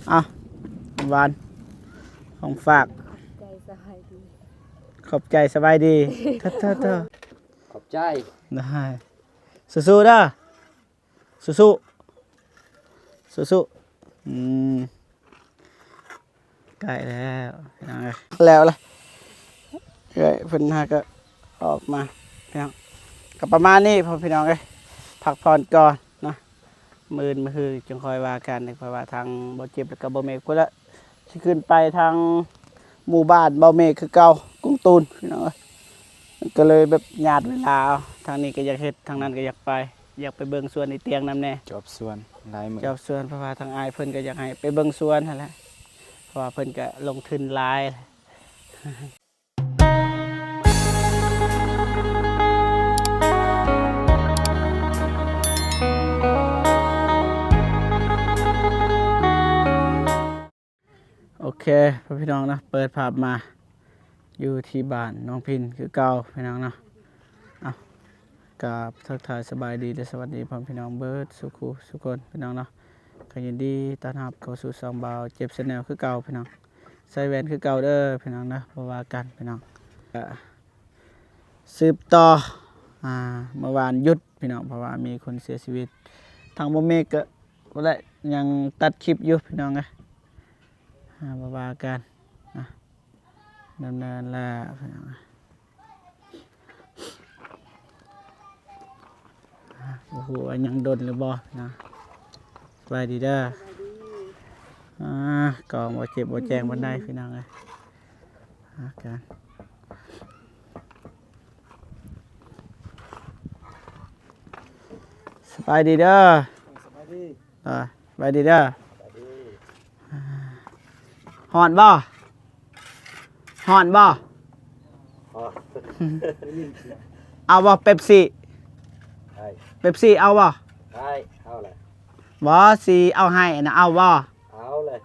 ເອົາ ຂອງຫວານ ຂອງຝາກ ຂອບໃຈ ສະບາຍດີ ຂອບໃຈ ສະບາຍດີ ເທີໆໆ ຂອບໃຈ ໄດ້ ສູ້ໆເດີ ສູ້ໆ ສູ້ໆ ອືມ ໃກ້ແລ້ວພີ່ນ້ອງເອີຍ ແລ້ວລະ ເອື້ອຍເພິ່ນຫາກໍອອກມາພີ່ນ້ອງ ກໍປະມານນີ້ພໍ່ພີ່ນ້ອງເອີຍ ພັກຜ່ອນກ່ອນເນາະ ມື້ອື່ນມື້ຮືຈັ່ງຄ່ອຍວ່າກັນ ເພາະວ່າທາງບໍ່ເຈັບ ແລ້ວກໍບໍ່ເມກພຸ້ນລະ ຊິຂຶ້ນໄປທາງໝູ່ບ້ານບໍ່ເມກຄືເກົ່າ ກຸງຕູນພີ່ນ້ອງເອີຍ ມັນກໍເລີຍແບບຍາດເວລາເອົາ ທາງນີ້ກໍຢາກເຮັດ ທາງນັ້ນກໍຢາກໄປ ຢາກໄປເບິ່ງສວນອີ່ຕຽງນຳແດ່ ຈອບສວນຫຼາຍມື້ ຈອບສວນ ເພາະວ່າທາງອ້າຍເພິ່ນກໍຢາກໃຫ້ໄປເບິ່ງສວນຫັ້ນແຫຼະ ເພາະວ່າເພິ່ນກໍລົງທຶນຫຼາຍ. ໂອເຄ ພໍ່ພີ່ນ້ອງເນາະ ເປີດພາບມາຢູ່ທີ່ບ້ານນ້ອງພິນຄືເກົ່າພີ່ນ້ອງເນາະ ເອົາ ກາບທັກທາຍສະບາຍດີ ແລະ ສະຫວັດດີພໍ່ພີ່ນ້ອງເບິດສູ່ຄູ່ສູ່ຄົນພີ່ນ້ອງເນາະ ກໍຍິນດີຕ້ອນຮັບເຂົ້າສູ່ຊ່ອງບ່າວເຈັບ Channel ຄືເກົ່າພີ່ນ້ອງ ໃສ່ແວ່ນຄືເກົ່າເດີພີ່ນ້ອງເດີ ບໍ່ວ່າກັນພີ່ນ້ອງ ກະສືບຕໍ່ ອ່າ ເມື່ອວານຢຸດພີ່ນ້ອງ ເພາະວ່າມີຄົນເສຍຊີວິດ ທາງບໍ່ເມກກໍບໍ່ໄດ້ ຍັງຕັດຄລິບຢູ່ພີ່ນ້ອງເອີຍ ອ່າ ບໍ່ວ່າກັນນະ ດຳເນີນແລ້ວພີ່ນ້ອງ ອ່າ ບໍ່ຮູ້ວ່າຍັງດົນຫຼືບໍ່ນະ ສະບາຍດີເດີ ອ່າ ກອງບໍ່ເຈັບບໍ່ແຈ້ງປານໃດພີ່ນ້ອງເອີຍ ອ່າ ການ ສະບາຍດີເດີ ສະບາຍດີ ອ່າ ສະບາຍດີເດີ ຮ້ອນບໍ່? ຮ້ອນບໍ່? ຮ້ອນ ເອົາບໍ່ເປັບຊີ? ໄດ້ ເປັບຊີເອົາບໍ່? ໄດ້ ເອົາແຫຼະ ບໍ່ ຊິເອົາໃຫ້ນະ ເອົາບໍ່? ເອົາແຫຼະ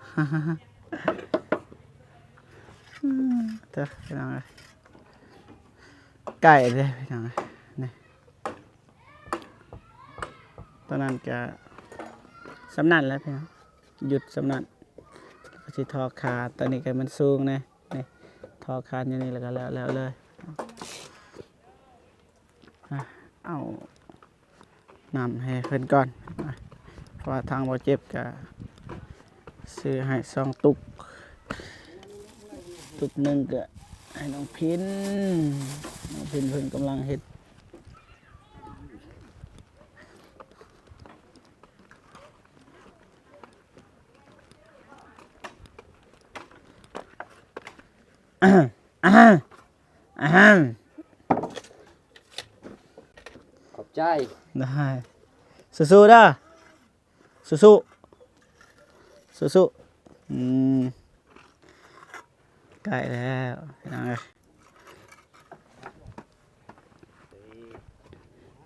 ເດີ ພີ່ນ້ອງເອີຍ ໃກ້ເດ້ພີ່ນ້ອງເອີຍ ນີ້ ຕອນນັ້ນກະສ່ຳນັ້ນແຫຼະພີ່ນ້ອງ ຢຸດສ່ຳນັ້ນ ກໍຊິທໍ່ຄານ ຕອນນີ້ກໍມັນສູງແດ່ ນີ້ ທໍ່ຄານຢູ່ນີ້ ແລ້ວກໍແລ້ວ ແລ້ວເລີຍ ອ່ະ ເອົານ້ຳໃຫ້ເພິ່ນກ່ອນ ອ່ະ ເພາະວ່າທາງບໍ່ເຈັບກໍຊື້ໃຫ້ສອງຕຸກ ຕຸກໜຶ່ງກໍໃຫ້ນ້ອງພິນ ນ້ອງພິນເພິ່ນກຳລັງເຮັດ ອາຮານ ອາຮານ ຂອບໃຈ ໄດ້ ສູ້ໆເດີ ສູ້ໆ ສູ້ໆ ອືມ ໃກ້ແລ້ວພີ່ນ້ອງເອີຍ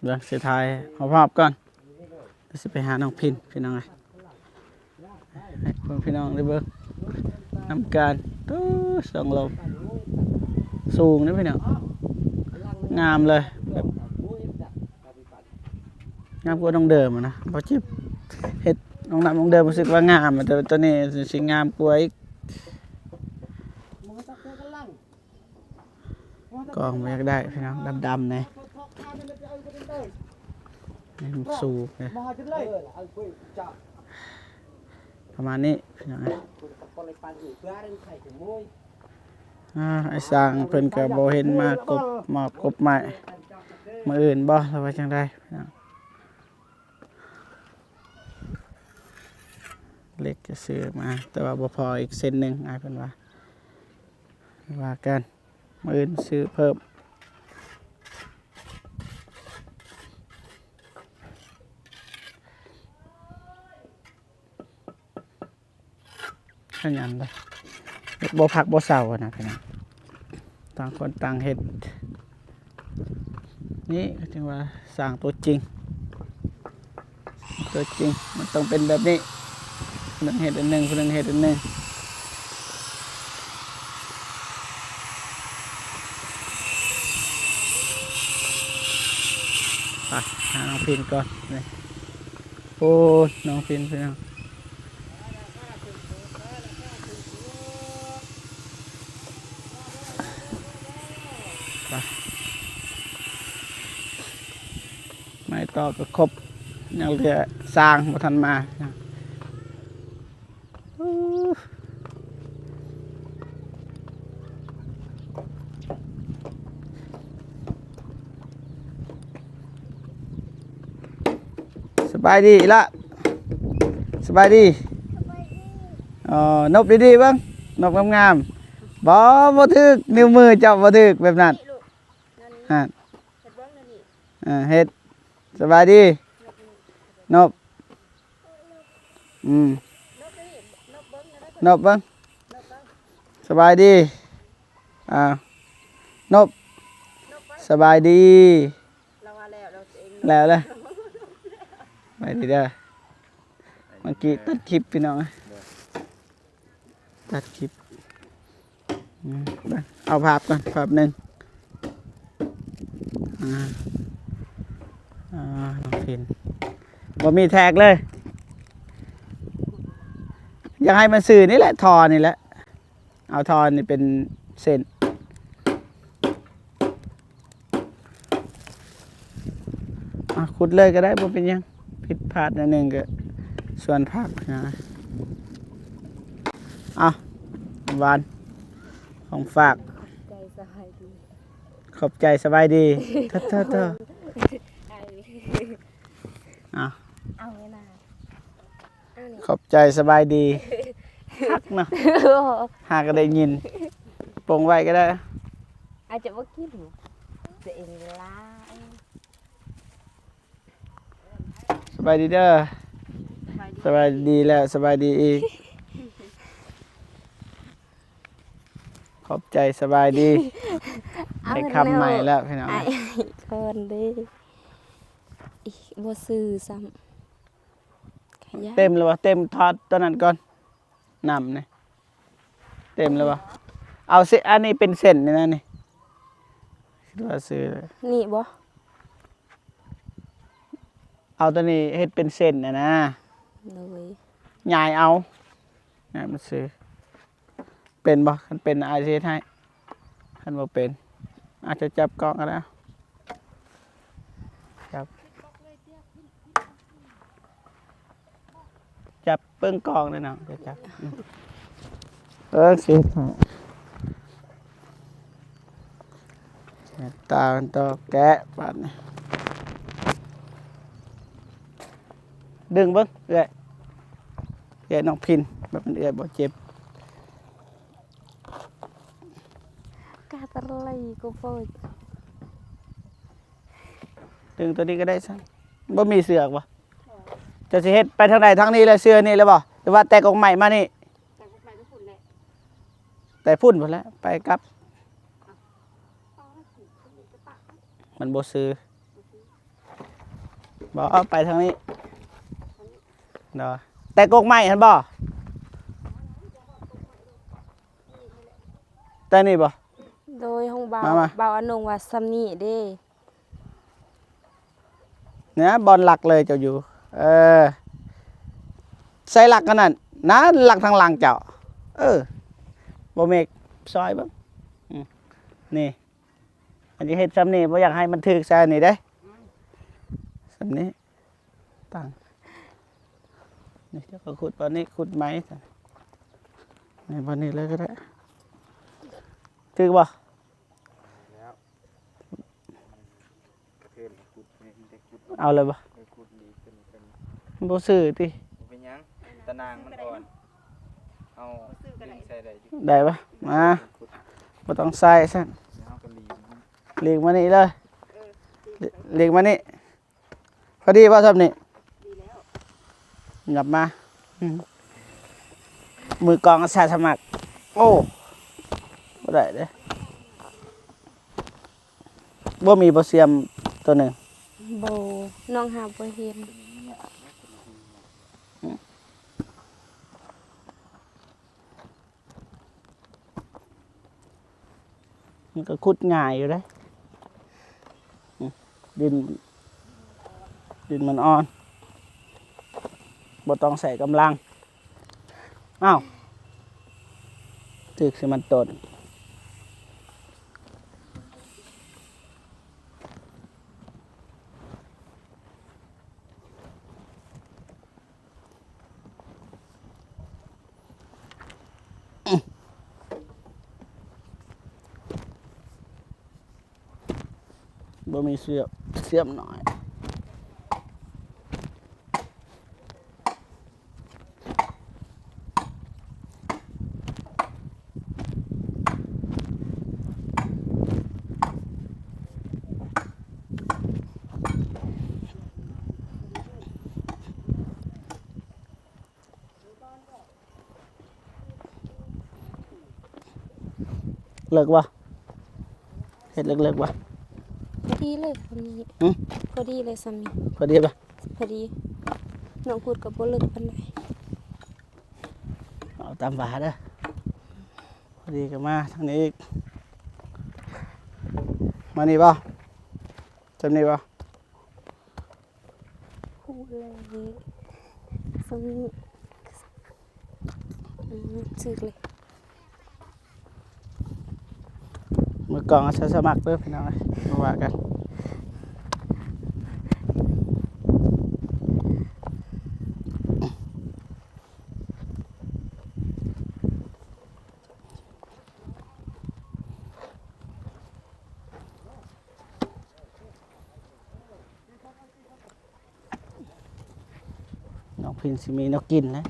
ເບິ່ງ ຊິຖ່າຍຮອບໆກ່ອນ ດຽວຊິໄປຫານ້ອງພິນພີ່ນ້ອງເອີຍ ໃຫ້ພວກພີ່ນ້ອງໄດ້ເບິ່ງນຳກັນ ຕູ້ ສອງລົມ ສູງເດ້ພີ່ນ້ອງ ງາມເລີຍ ແບບ ງາມກວ່ານ້ອງເດີມນະ ບໍ່ຈິບເຮັດນ້ອງນ້ຳນ້ອງເດີມ ຮູ້ສຶກວ່າງາມ ແຕ່ຕົວນີ້ຊິງາມກວ່າອີກ ກ້ອງບໍ່ຢາກໄດ້ພີ່ນ້ອງ ດຳໆແດ່ ນີ້ມັນສູງເດ້ ປະມານນີ້ພີ່ນ້ອງເອີຍ ອ່າ ອ້າຍຊ່າງເພິ່ນກໍບໍ່ເຫັນມາກົບໝອກກົບໄມ້ ມື້ອື່ນບໍ່ ຫຼືວ່າຈັ່ງໃດພີ່ນ້ອງ ເຫຼັກກໍຊື້ມາ ແຕ່ວ່າບໍ່ພໍອີກເສັ້ນໜຶ່ງ ອ້າຍເພິ່ນວ່າ ວ່າກັນ ມື້ອື່ນຊື້ເພີ່ມ ຂະຫຍັນເດ້ ບໍ່ພັກບໍ່ເຊົານະພີ່ນ້ອງ ຕ່າງຄົນຕ່າງເຮັດ ນີ້ກໍຈຶ່ງວ່າຊ່າງຕົວຈິງ ຕົວຈິງມັນຕ້ອງເປັນແບບນີ້ ຜູ້ໜຶ່ງເຮັດອັນໜຶ່ງ ຜູ້ໜຶ່ງເຮັດອັນໜຶ່ງ ໄປຫານ້ອງພິນກ່ອນ ນີ້ ໂອ້ ນ້ອງພິນ ພີ່ນ້ອງ. ໄມ້ຕອກກໍຄົບ ຍັງເຫຼືອຊ່າງບໍ່ທັນມາ. ສະບາຍດີອີ່ຫຼ້າ ສະບາຍດີ. ເອີ ນົບດີໆເບິ່ງ ນົບງາມໆ. ບໍ່ ບໍ່ຖືກ ນິ້ວມືເຈົ້າບໍ່ຖືກແບບນັ້ນ. ຫັ້ນ ເຮັດ ສະບາຍດີ ນົບ ອືມ ນົບເບິ່ງ ສະບາຍດີ ອ່າ ນົບ ສະບາຍດີ. ແລ້ວແລ້ວ ສະບາຍດີເດີ. ເມື່ອກີ້ຕັດຄລິບພີ່ນ້ອງ ຕັດຄລິບ ອືມ ເອົາພາບກ່ອນ ພາບໜຶ່ງ ອ່າ ອ່າ ນ້ອງພິນ ບໍ່ມີແທກເລີຍ. ຢາກໃຫ້ມັນຊື່ນີ້ແຫຼະ ທໍ່ນີ້ແຫຼະ ເອົາທໍ່ນີ້ເປັນເສັ້ນ. ອ່ະ ຂຸດເລີຍກໍໄດ້ ບໍ່ເປັນຫຍັງ ຜິດພາດໜ້ອຍໜຶ່ງກໍສວນຜັກນະ. ເອົາ ຫວານ ຂອງຝາກ ຂອບໃຈ ສະບາຍດີ ຂອບໃຈ ສະບາຍດີ. ເທີໆໆ ເອົາ ເອົາແມ່ນາ ຂອບໃຈ ສະບາຍດີ. ຄັກເນາະ ຫາກໍໄດ້ຍິນ ປົງໄວ້ກໍໄດ້. ອາດຈະບໍ່ກິນ ຕົວເອງລະ. ສະບາຍດີເດີ ສະບາຍດີ ສະບາຍດີແລ້ວ ສະບາຍດີອີກ. ຂອບໃຈ ສະບາຍດີ. ໄດ້ຄຳໃໝ່ແລ້ວພີ່ນ້ອງ ອ້າຍກ່ອນເດ້. ອີ ບໍ່ຊື່ຊ້ຳ. ເຕັມແລ້ວບໍ່? ເຕັມ ຖອດຕົວນັ້ນກ່ອນ ນ້ຳນີ້ ເຕັມແລ້ວບໍ່? ເອົາຊິ ອັນນີ້ເປັນເສັ້ນນີ້ນະ ນີ້ ຄິດວ່າຊື່ ນີ້ບໍ່? ເອົາຕົວນີ້ເຮັດເປັນເສັ້ນນະນະ. ໂດຍ ຫຍາຍເອົາ ຫຍາຍມັນຊື່. ເປັນບໍ່? ຄັນເປັນ ອ້າຍຊິເຮັດໃຫ້. ຄັນບໍ່ເປັນ ອາດຈະຈັບກ້ອງກໍໄດ້. ຈັບ ຈັບເບິ່ງກ້ອງເດ້ນ້ອງ ຈັບ ອືມ ເອີ ຊິເຮັດໃຫ້. ແມ່ນຕາມັນຕໍ່ແກະບາດນີ້ ດຶງເບິ່ງເອື້ອຍ ເອື້ອຍນ້ອງພິນ ແບບມັນເອື້ອຍບໍ່ເຈັບ. ກາຕະໄລກໍບໍ່ ດຶງຕົວນີ້ກໍໄດ້ຊັ້ນ. ບໍ່ມີເຊືອກບໍ່? ເຈົ້າຊິເຮັດໄປທາງໃດ? ທາງນີ້ແຫຼະ ເຊືອກນີ້ແຫຼະບໍ່? ຫຼືວ່າແຕ່ກົກໄມ້ມານີ້? ແຕ່ກົກໄມ້ໄປພຸ້ນແຫຼະ ແຕ່ພຸ້ນພຸ້ນແຫຼະ ໄປກັບ. ມັນບໍ່ຊື່ ບໍ່ ເອົາໄປທາງນີ້ເນາະ. ແຕ່ກົກໄມ້ຫັ້ນບໍ່? ແຕ່ນີ້ບໍ່? ໂດຍ ຂອງບ່າວ ມາ ມາ ບ່າວອານົງວ່າຊ່ຳນີ້ເດ້. ເນຍ ບ່ອນຫຼັກເລີຍເຈົ້າຢູ່ ເອີ ໃສ່ຫຼັກອັນນັ້ນ ນັ້ນຫຼັກທາງຫຼັງເຈົ້າ ເອີ ບໍ່ເມກ ຊອຍເບິ່ງ ອືມ ນີ້ ອັນຈະເຮັດຊ່ຳນີ້ ບໍ່ຢາກໃຫ້ມັນຖືກໃສ່ອັນນີ້ເດ້ ຊ່ຳນີ້ ຕັ້ງ ນີ້ ເຈົ້າກໍຂຸດບ່ອນນີ້ ຂຸດໃໝ່ ນີ້ ບ່ອນນີ້ເລີຍກໍໄດ້ ຖືກບໍ່? ແລ້ວ ເອົາເລີຍບໍ່? ບໍ່ຊື່ຕິ? ບໍ່ເປັນຫຍັງ ຕາໜ່າງມັນອ່ອນ ເອົາດຶງໃສ່ໄດ້ຢູ່ ໄດ້ບໍ່? ມາ ບໍ່ຕ້ອງໃສ່ຊັ້ນ ເຮົາກໍຫຼີກ ຫຼີກມານີ້ເລີຍ ຫຼີກມານີ້. ພໍດີບໍ່ຊ່ຳນີ້? ດີແລ້ວ ຫຍັບມາ ອືມ ມືກອງອາສາສະໝັກ ໂອ້ ບໍ່ໄດ້ເດ້. ບໍ່ມີບໍ່ຊຽມຕົວໜຶ່ງ? ບໍ່ ນ້ອງຫາບໍ່ເຫັນ. ມັນກໍຂຸດງ່າຍຢູ່ເດ້ ອືມ ດິນ ດິນມັນອ່ອນ ບໍ່ຕ້ອງໃຊ້ກຳລັງ. ອ້າວ ຖືກຊິມັນຕົ້ນ. ບໍ່ມີເຊືອກ ເຊືອກໜ້ອຍ. ເລິກບໍ່? ເຮັດເລິກໆບໍ່? ພໍດີເລີຍສ່ຳນີ້. ຫຶ? ພໍດີເລີຍສ່ຳນີ້. ພໍດີບໍ່? ພໍດີ. ນ້ອງຂຸດກໍບໍ່ເລິກປານໃດ. ເອົາຕາມວ່າເດີ. ພໍດີກໍມາທາງນີ້ອີກ. ມານີ້ບໍ່? ສ່ຳນີ້ບໍ່? ຮູ້ເລີຍ ສ່ຳນີ້. ອືມ ຖືກເລີຍ. ມືກອງອາສາສະໝັກເດີພີ່ນ້ອງເອີຍ ບໍ່ວ່າກັນ. ນ້ອງພິນຊິມີແນວກິນແລ້ວ.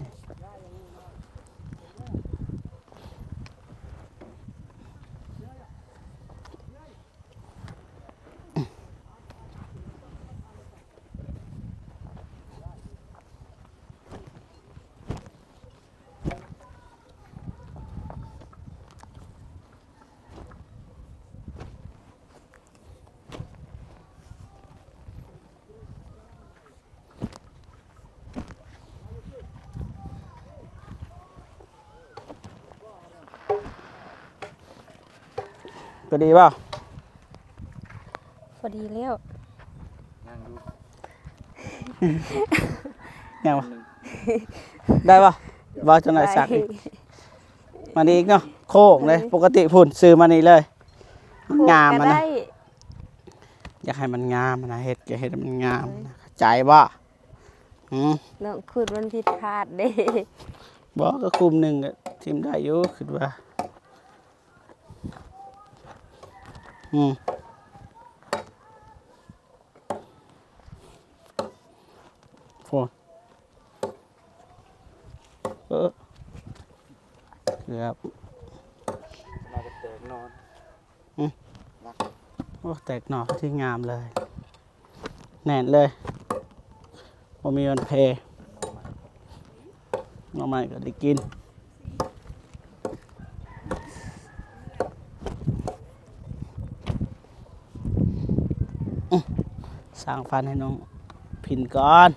ພໍດີບໍ່? ພໍດີແລ້ວ. ຍັງຢູ່ ຍັງບໍ່? ໄດ້ບໍ່? ເວົ້າຈັ່ງໃດ ໄດ້ ສັກອີກ. ມານີ້ອີກເນາະ ໂຄ້ງເດ້. ເອີ ປົກກະຕິພຸ້ນ ຊື້ມານີ້ເລີຍ. ມັນງາມຫັ້ນນະ ຢາກໃຫ້ມັນງາມຫັ້ນນະ ເຮັດ ຢາກເຮັດໃຫ້ມັນງາມ. ເອີ ເຂົ້າໃຈບໍ່? ຫືມ ນ້ອງຂຸດມັນຜິດພາດເດ້. ບໍ່ ກໍຄຸມໜຶ່ງກໍຖິ້ມໄດ້ຢູ່ ຄິດວ່າ. ຫືມ ໂອ້ ເອີ ເກືອບ ໜ້າຈະແຕກໜໍ່. ຫຶ ໂອ້ ແຕກໜໍ່ທີ່ງາມເລີຍ ແໜ້ນເລີຍ ບໍ່ມີວັນເພ. ໜໍ່ໄມ້ກໍໄດ້ກິນ. ສ້າງຟັນໃຫ້ນ້ອງພິນກ່ອນ.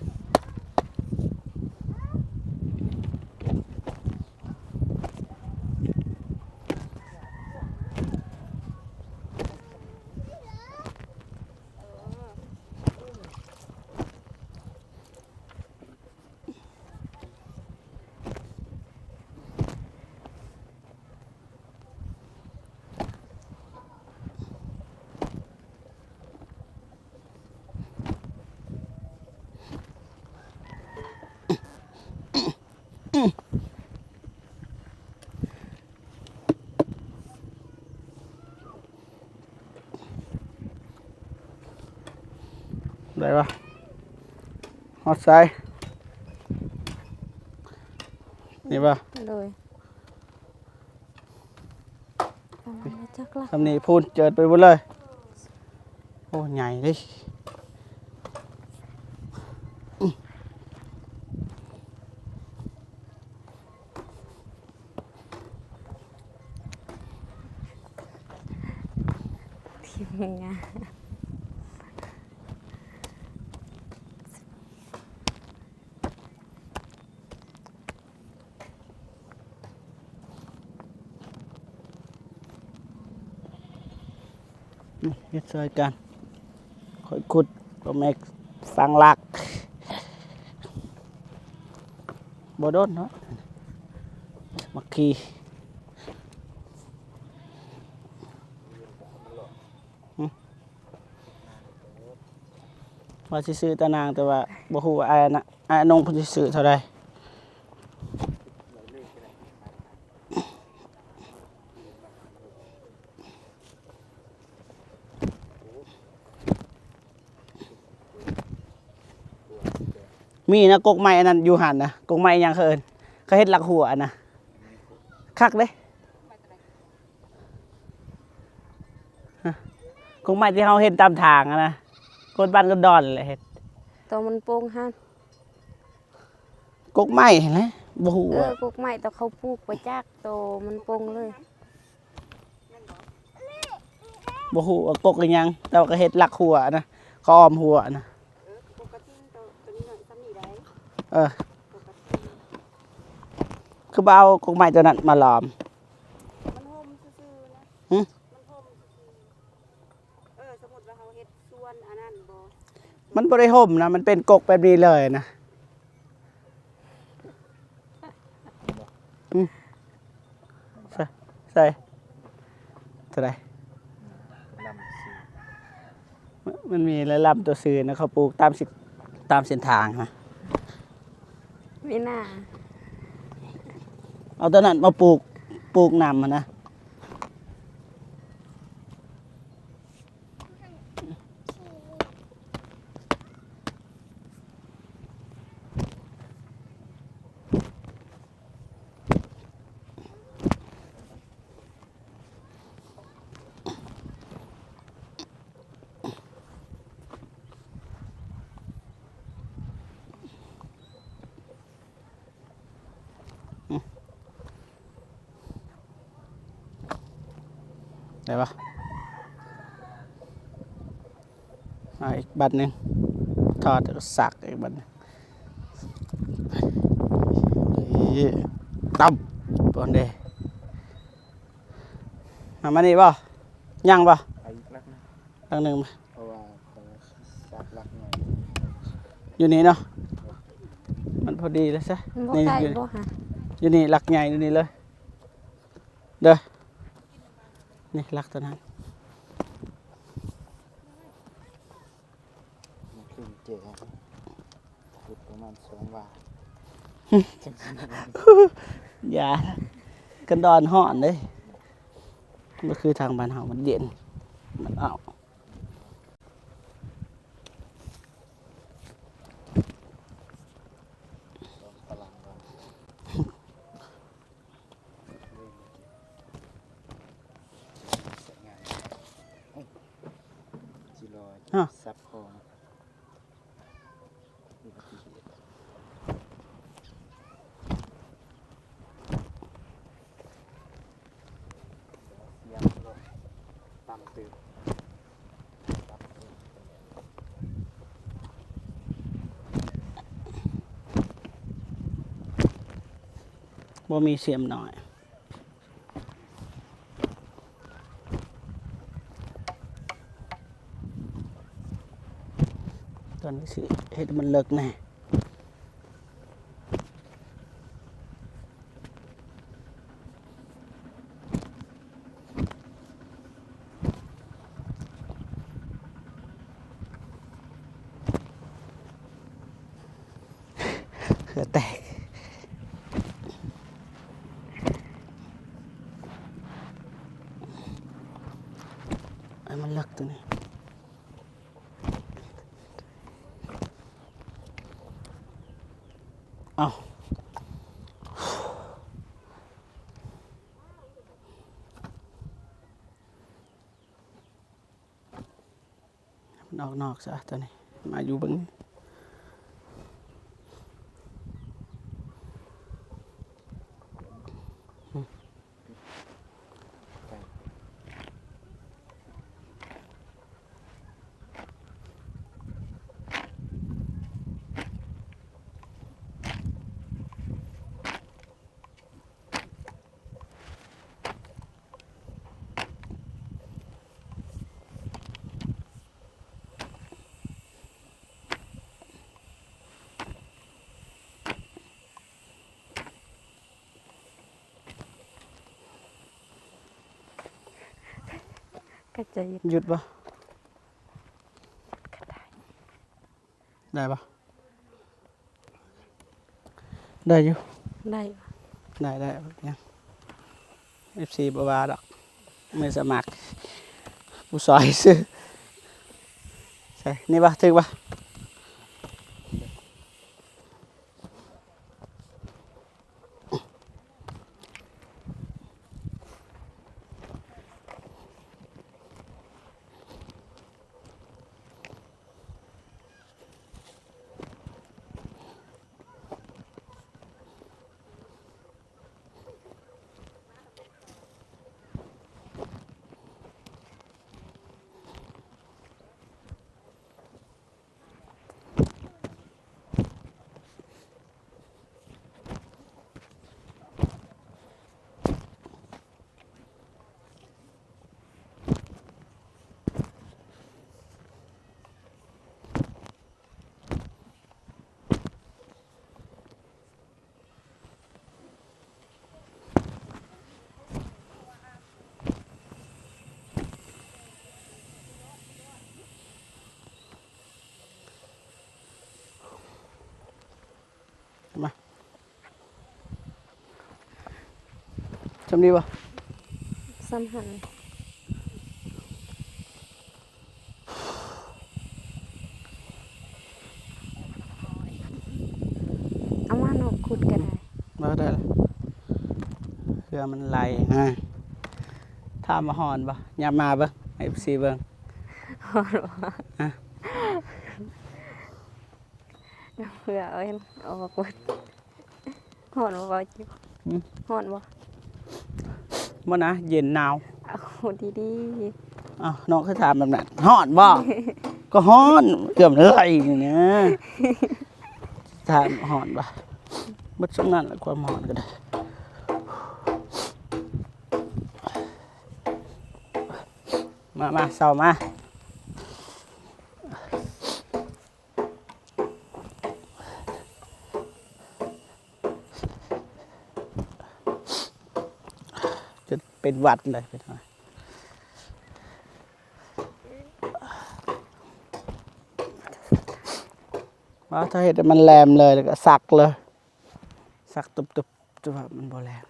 ໄດ້ປະ? ຮອດໃສ? ນີ້ປະ? ໂດຍ. ເອົາມາຈັກລະ ສ່ຳນີ້ພຸ້ນ ເຈີດໄປໝົດເລີຍ. ໂອ້ ໃຫຍ່ເດ້. ທີມງານ ນີ້ ເຮັດຊ່ອຍກັນ ຂ້ອຍຂຸດ ບໍ່ແມ່ນຝັງຫຼັກ ບໍ່ດົນເນາະ ມັກຂີ່. ຫຶ ວ່າຊິຊື້ຕານາງ ແຕ່ວ່າບໍ່ຮູ້ວ່າອ້າຍນະ ອ້າຍນົງເພິ່ນຊິຊື້ເທົ່າໃດ. ມີນະ ກົກໄມ້ອັນນັ້ນຢູ່ຫັ້ນນະ ກົກໄມ້ຫຍັງເຂົາເອີ້ນ ເຂົາເຮັດລັກຫົວນະ ຄັກເດ້. ຮະ ກົກໄມ້ທີ່ເຮົາເຫັນຕາມທາງຫັ້ນນະ ກົດບ້ານກົດດອນແຫຼະເຮັດ ໂຕມັນໂປ່ງຫັ້ນ ກົກໄມ້ຫັ້ນແຫຼະ ບໍ່ຮູ້ ເອີ ວ່າ ກົກໄມ້ ໂຕເຂົາປູກບໍ່ຈັກ ໂຕມັນໂປ່ງເລີຍ ບໍ່ຮູ້ວ່າກົກອີ່ຫຍັງ ແຕ່ວ່າກໍເຮັດລັກຫົວນະ ເຂົາອ້ອມຫົວນະ ເອີ ປົກກະຕິໂຕ ໂຕນ້ອຍໆ ສ່ຳນີ້ໄດ໋ ເອີ ປົກກະຕິ ຄືບໍ່ເອົາກົກໄມ້ໂຕນັ້ນມາລ້ອມ ມັນຮົ່ມຊື່ໆ ນະ ຫຶ? ມັນຮົ່ມຊື່ໆ ເອີ ສົມມຸດວ່າເຮົາເຮັດສວນອັນນັ້ນບໍ່ ມັນບໍ່ໄດ້ຮົ່ມນະ ມັນເປັນກົກແບບນີ້ເລີຍນະ ອືມ ໃສ່ ໃສ່ ເທົ່າໃດ? ລຳຊື່ ມັນ ມັນມີຫຼາຍລຳຕົວຊື່ນະ ເຂົາປູກຕາມ ຕາມເສັ້ນທາງນະ ມີໜ້າ ເອົາຕົວນັ້ນມາປູກ ປູກນຳຫັ້ນນະ. ໄດ້ປະ? ເອົາອີກບັດໜຶ່ງ ຖອດແລ້ວກໍສັກອີກບັດໜຶ່ງ ນີ້ ຕຳ ບ່ອນເດ້ ມາ ມານີ້ບໍ່? ຍັງບໍ່? ໄປອີກຫຼັກໜຶ່ງ ຫຼັກໜຶ່ງ ເພາະວ່າຂ້ອຍສັກຫຼັກໃຫຍ່ ຢູ່ນີ້ເນາະ ມັນພໍດີແລ້ວຊະ ມັນບໍ່ ນີ້ ໃກ້ ຢູ່ ບໍ່ຫາ ຢູ່ນີ້ຫຼັກໃຫຍ່ຢູ່ນີ້ເລີຍ ເດີ ນີ້ຫຼັກຕົວນັ້ນ ມັນຂຶ້ນເຈ ຂຸດປະມານສອງວາ ຢ່າ ກັນດອນຮ້ອນເດ້ ບໍ່ຄືທາງບ້ານເຮົາ ມັນເຢັນ ມັນເອົາ. ບໍ່ມີສຽມນ້ອຍ. ຕອນນີ້ຊິເຮັດໃຫ້ມັນເລິກແດ່. ເຫື່ອແຕກ ໃຫ້ມັນເລິກໂຕນີ້ ເອົາ. ມັນອອກນອກຊະ ຕອນນີ້ມາຢູ່ເບິ່ງ ກະຈະຢຸດ ຢຸດບໍ່? ກະໄດ້ ໄດ້ປະ? ໄດ້ຢູ່ ໄດ້ ໄດ້ ໄດ້ ບໍ່ເປັນຫຍັງ ເອັຟຊີ ບໍ່ວ່າດອກ ມືສະໝັກ ຜູ້ຊ່ອຍຊື່ ໃສ່ ນີ້ປະ? ຖືກປະ? ສ່ຳນີ້ບໍ່? ສ່ຳຫັ້ນ. ເອົາມານ້ອງຂຸດກໍໄດ້. ບໍ່ໄດ້ລະ ເພື່ອມັນໄຫຼນະ. ຖາມວ່າຮ້ອນບໍ່? ຫຍັບມາເບິ່ງ ໃຫ້ເອັຟຊີເບິ່ງ. ຮ້ອນບໍ່? ຮະ? ເພື່ອເອົາເຫັນອອກເບິດ. ຮ້ອນບໍ່ເບົາຈິ? ຫືມ? ຮ້ອນບໍ່? ບໍ່ນະ ເຢັນໜາວ. ເອົາດີໆ. ອ້າວ ນ້ອງຄືຖາມແບບນັ້ນ ຮ້ອນບໍ່? ກໍຮ້ອນ ເກືອບໄຫຼນີ້ນະ. ຖາມຮ້ອນບໍ່? ເບິດສ່ຳນັ້ນລະ ຄວາມຮ້ອນກໍໄດ້. ມາ ມາ ເຊົາມາ. ຈົນເປັນຫວັດເລີຍ. ວ່າຖ້າເຮັດໃຫ້ມັນແຫຼມເລີຍ ແລ້ວກໍສັກເລີຍ ສັກຕຸບໆ ແຕ່ວ່າມັນບໍ່ແຫຼມ.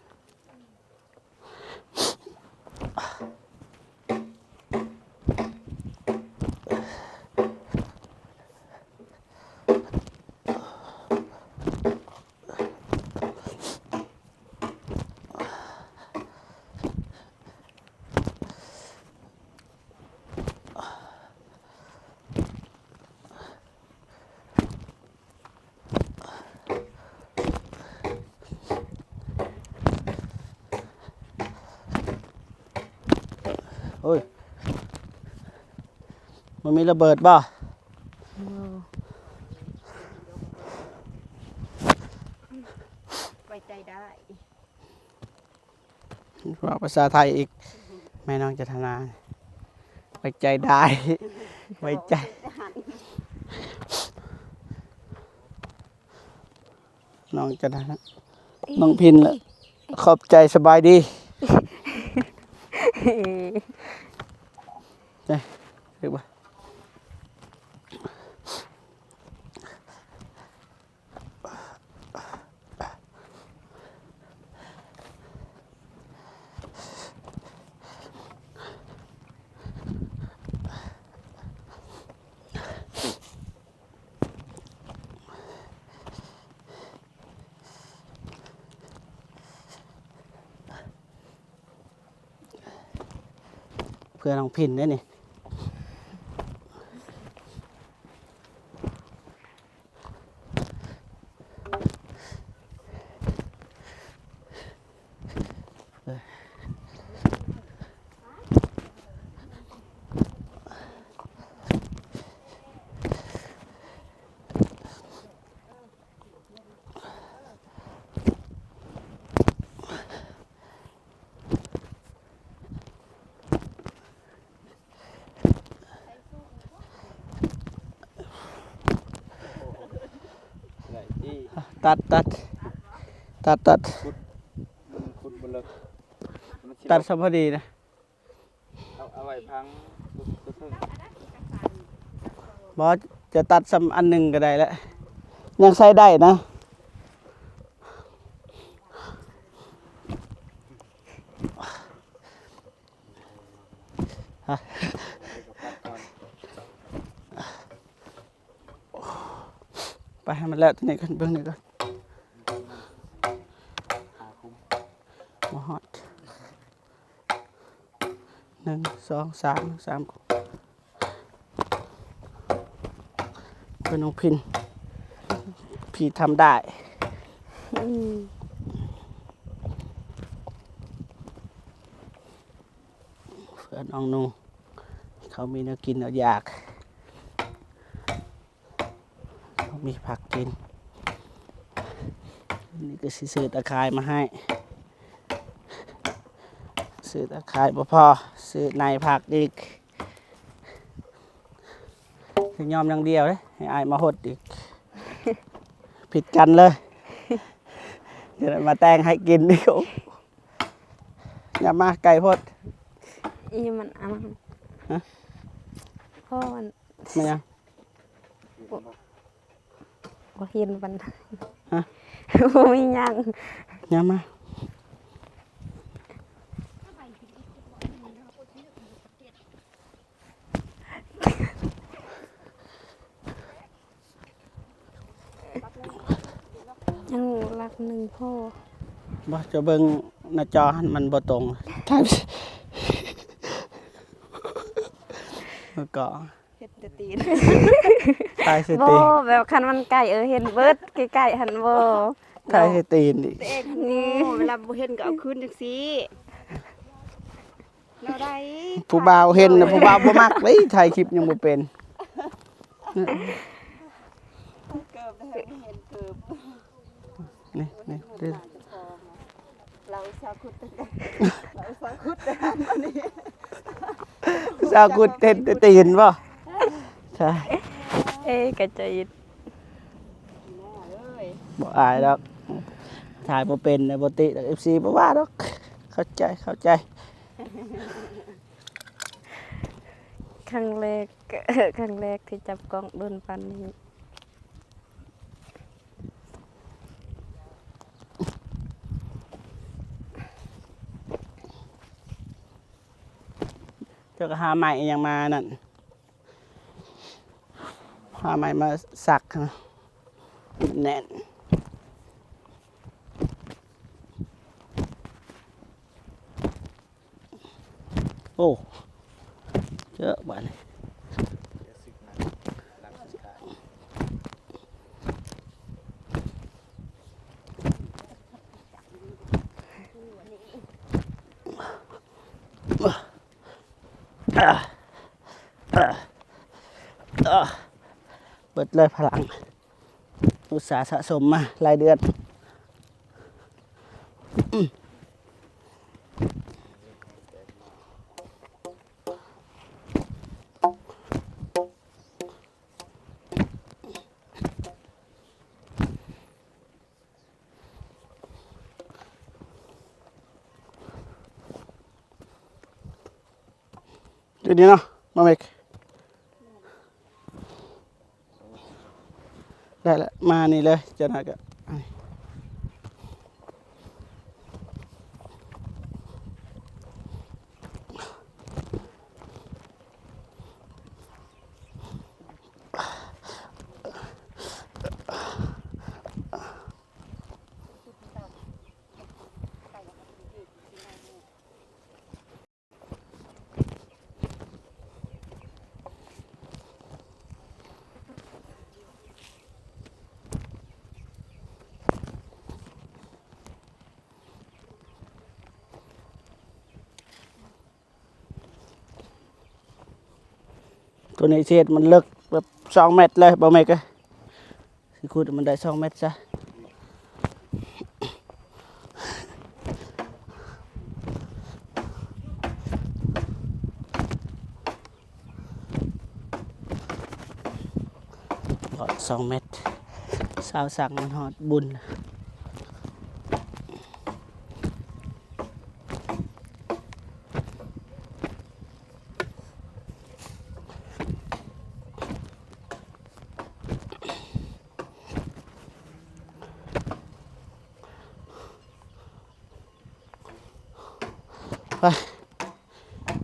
ໂອ້ຍ ມັນມີລະເບີດບໍ່? ບໍ່ ໄວ້ໃຈໄດ້. ເວົ້າພາສາໄທອີກ ແມ່ນ້ອງຈັນທະນາ ໄວ້ໃຈໄດ້ ໄວ້ໃຈ ນ້ອງຈັນທະນາ ນ້ອງພິນລະ ຂອບໃຈ ສະບາຍດີ ເອີ ເອີ ຖືກບໍ່? ເພື່ອນ້ອງພິນເດ້ນີ້. ຕັດ ຕັດ ຕັດ ຕັດ ຂຸດ ມັນຂຸດບໍ່ເລິກ ຕັດຊະພໍດີນະ. ເອົາ ເອົາໄວ້ພັງ ບໍ່ ຈະຕັດຊຳອັນໜຶ່ງກໍໄດ້ແຫຼະ ຍັງໃຊ້ໄດ້ນະ. ໄປໃຫ້ມັນແລ້ວຕົວນີ້ກ່ອນ ເບິ່ງນີ້ກ່ອນ ບໍ່ຮອດ. ໜຶ່ງ ສອງ ສາມ ສາມ ເພິ່ນນ້ອງພິນ ພີ່ທຳໄດ້ ອືມ ເພື່ອນນ້ອງນຸ່ງ ເຂົາມີແນວກິນແນວຢາກ. ມີຜັກກິນ ນີ້ກໍຊິຊື້ຕາຂ່າຍມາໃຫ້ ຊື້ຕາຂ່າຍບໍ່ພໍ ຊື້ໃນຜັກອີກ ຊິຍອມຢ່າງດຽວເດ້ ໃຫ້ອ້າຍມາຫົດອີກ ຜິດກັນເລີຍ ຈະໄດ້ມາແຕ່ງໃຫ້ກິນອີກ. ຢ່າມາໃກ້ໂພດ ອີ່ມັນອັນນັ້ນ ຮະ ພໍມັນ ແມ່ນຫຍັງ? ບໍ່ ບໍ່ເຫັນປານໃດ ຮະ ບໍ່ມີຫຍັງ ຍ່າງມາ ຍັງຫຼັກໜຶ່ງພໍ. ບໍ່ ຈະເບິ່ງໜ້າຈໍຫັ້ນ ມັນບໍ່ຕົງ. ແລ້ວກໍ ເຫັນແຕ່ຕີນ ຖ່າຍໃສ່ຕີນ. ບໍ່ ແບບຄັນມັນໃກ້ ເອີ ເຫັນເບິດ ໃກ້ໆ ຫັ້ນບໍ່ ຖ່າຍໃສ່ຕີນອີກ. ໂອ້ ເວລາບໍ່ເຫັນກໍເອົາຄືນຈັ່ງຊີ້ ແນວໃດ? ຜູ້ບ່າວເຫັນນະ ຜູ້ບ່າວບໍ່ມັກເດ້ ຖ່າຍຄລິບຍັງບໍ່ເປັນ. ເກີບແລ້ວ ເຫັນເກີບ. ນີ້ ນີ້ ລາວອຸດສ່າຂຸດ ລາວອຸດສ່າຂຸດ ອັນນີ້ ອຸດສ່າຂຸດເຫັນແຕ່ຕີນບໍ່? ໃຊ່ ເອີ ກະຈະອິດ ບໍ່ອາຍດອກ ຖ່າຍບໍ່ເປັນນະ ບໍ່ຕິດອກ ເອັຟຊີ ບໍ່ວ່າດອກ ເຂົ້າໃຈ ເຂົ້າໃຈ. ຄັ້ງແລກ ຄັ້ງແລກທີ່ຈັບກ້ອງດົນປານນີ້. ເຈົ້າກໍຫາໄມ້ອີ່ຫຍັງມານັ້ນ ຫາໄມ້ມາສັກໃຫ້ແໜ້ນ. ໂອ້ ເຈີບາດນີ້ ເບິດເລີຍພະລັງ ອຸດສາສະສົມມາຫຼາຍເດືອນ. ຢູ່ນີ້ເນາະ ມາເມັກ. ໄດ້ລະ ມານີ້ເລີຍ ເຈົ້າໜ້າກະ ໂຕນີ້ຊິເຮັດມັນເລິກແບບສອງແມັດເລີຍ ບໍ່ແມ່ນກະ ຊິຂຸດໃຫ້ມັນໄດ້ສອງແມັດຊະ ສອງແມັດ ຊາວສັກມັນຮອດບຸນ. ໄປ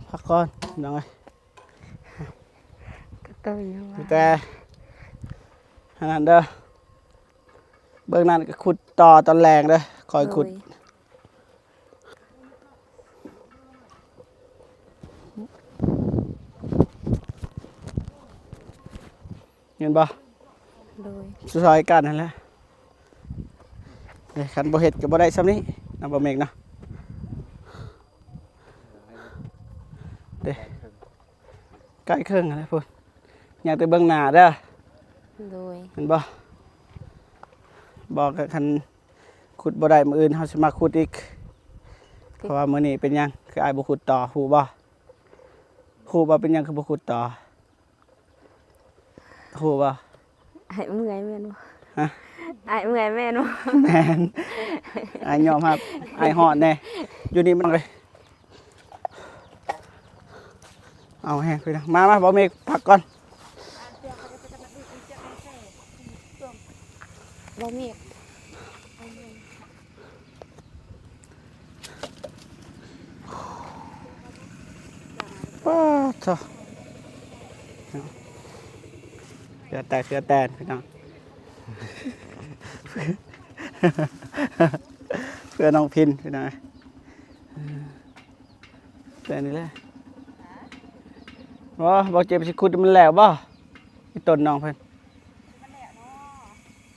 ພັກກ່ອນພີ່ນ້ອງເອີຍ ກະເຕີຍຍັງວ່າ ແຕ່ອັນນັ້ນເດີ ເບິ່ງນັ້ນກະຂຸດຕໍ່ຕອນແລງເດີ ຄ່ອຍຂຸດ ໂດຍ ແມ່ນບໍ່? ໂດຍ ຊ່ອຍກັນຫັ້ນແຫຼະ ເດ້ ຄັນບໍ່ເຮັດກໍບໍ່ໄດ້ຊ່ຳນີ້ນະ ບໍ່ແມ່ນເນາະ ເດ້ ໃກ້ເຄິ່ງຫັ້ນແຫຼະພຸ້ນ ຍັງແຕ່ເບິ່ງໜ້າເດີ ໂດຍ ແມ່ນບໍ່? ບໍ່ ກໍຄັນ ຂຸດບໍ່ໄດ້ ມື້ອື່ນເຮົາຊິມາຂຸດອີກ ເພາະວ່າມື້ນີ້ເປັນຫຍັງຄືອ້າຍບໍ່ຂຸດຕໍ່ ຮູ້ບໍ່? ຮູ້ບໍ່ເປັນຫຍັງຄືບໍ່ຂຸດຕໍ່? ຮູ້ບໍ່? ອ້າຍເມື່ອຍແມ່ນບໍ່? ຮະ? ອ້າຍເມື່ອຍແມ່ນບໍ່? ແມ່ນ ອ້າຍຍອມຮັບ ອ້າຍຮ້ອນແດ່ ຢູ່ນີ້ມັນເລີຍ. ເອົາແຮງພີ່ນ້ອງ ມາ ມາ ບໍ່ມີ ພັກກ່ອນ ບໍ່ມີ ປາດໂທ້ ເຫື່ອແຕກ ເຫື່ອແຕນພີ່ນ້ອງ. ເພື່ອນ້ອງພິນພີ່ນ້ອງ ເອີ ແຕ່ນີ້ແຫຼະ. ບໍ່ ບໍ່ເຈັບ ຊິຂຸດມັນແລ້ວບໍ່? ອີ່ຕົ້ນນ້ອງເພິ່ນ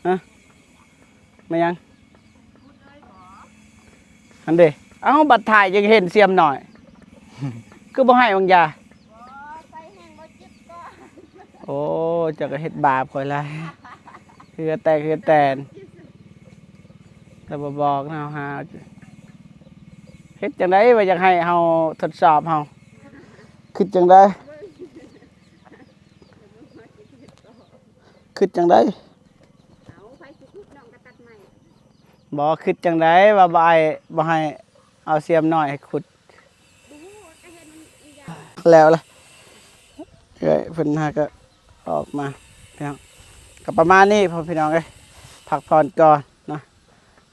ຮະ? ແມ່ນຫຍັງ? ຫັ້ນເດ້. ເອົ້າ ບັດຖ່າຍຈຶ່ງເຫັນສຽມນ້ອຍ ຄືບໍ່ໃຫ້ບາງຢາ? ໂອ້ ເຈົ້າກໍເຮັດບາບຂ້ອຍຫຼາຍ ເຫື່ອແຕກເຫື່ອແຕນ ແຕ່ບໍ່ບອກນະ ເຮົາຫາ ເຮັດຈັ່ງໃດວ່າຢາກໃຫ້ເຮົາທົດສອບເຮົາ ຄິດຈັ່ງໃດ? ຄິດຈັ່ງໃດ? ເອົາ ໃຜຊິຂຸດ ນ້ອງກໍຕັດໄມ້. ບໍ່ ຄິດຈັ່ງໃດວ່າບໍ່ໃຫ້ ບໍ່ໃຫ້ເອົາສຽມນ້ອຍໃຫ້ຂຸດ? ບໍ່ຮູ້ ກໍເຫັນມັນອີຫຍັງ ແລ້ວລະ ເອື້ອຍເພິ່ນຫາກໍອອກມາ ພີ່ນ້ອງ ກໍປະມານນີ້ພໍ່ພີ່ນ້ອງເອີຍ ພັກຜ່ອນກ່ອນເນາະ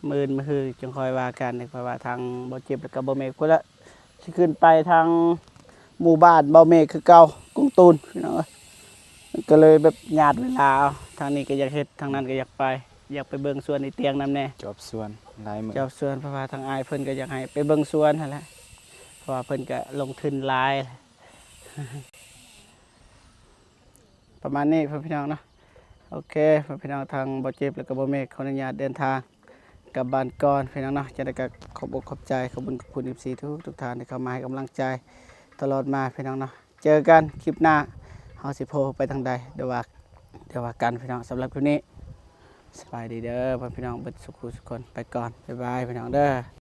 ມື້ອື່ນມື້ຮືຈັ່ງຄ່ອຍວ່າກັນ ເພາະວ່າທາງບໍ່ເຈັບ ແລ້ວກໍບໍ່ເມກພຸ້ນລະ ຊິຂຶ້ນໄປທາງໝູ່ບ້ານບໍ່ເມກຄືເກົ່າ ກຸງຕູນ ພີ່ນ້ອງເອີຍ ມັນກໍເລີຍແບບຍາດເວລາເອົາ ທາງນີ້ກໍຢາກເຮັດ ທາງນັ້ນກໍຢາກໄປ ຢາກໄປເບິ່ງສວນອີຕຽງນຳແດ່ ຈອບສວນຫຼາຍມື້ ຈອບສວນ ເພາະວ່າທາງອ້າຍເພິ່ນກໍຢາກໃຫ້ໄປເບິ່ງສວນຫັ້ນແຫຼະ ເພາະວ່າເພິ່ນກໍລົງທຶນຫຼາຍ ປະມານນີ້ພໍ່ພີ່ນ້ອງເນາະ ໂອເຄ ພໍ່ພີ່ນ້ອງ ທາງບໍ່ເຈັບ ແລ້ວກໍບໍ່ເມກ ຂໍອະນຸຍາດເດີນທາງກັບບ້ານກ່ອນ ພີ່ນ້ອງເນາະ ຈັ່ງໃດກໍຂອບອົກຂອບໃຈ ຂອບບຸນຂອບຄຸນ ເອັຟຊີ ທຸກໆທ່ານທີ່ເຂົ້າມາໃຫ້ກຳລັງໃຈຕະຫຼອດມາ ພີ່ນ້ອງເນາະ ເຈີກັນຄລິບໜ້າ ເຮົາຊິໂພໄປທາງໃດ ດຽວວ່າ ດຽວວ່າກັນ ພີ່ນ້ອງ ສຳລັບຄລິບນີ້ ສະບາຍດີເດີພໍ່ພີ່ນ້ອງເບິດສຸຂູສຸຄົນ ໄປກ່ອນ ບາຍບາຍ ພີ່ນ້ອງເດີ.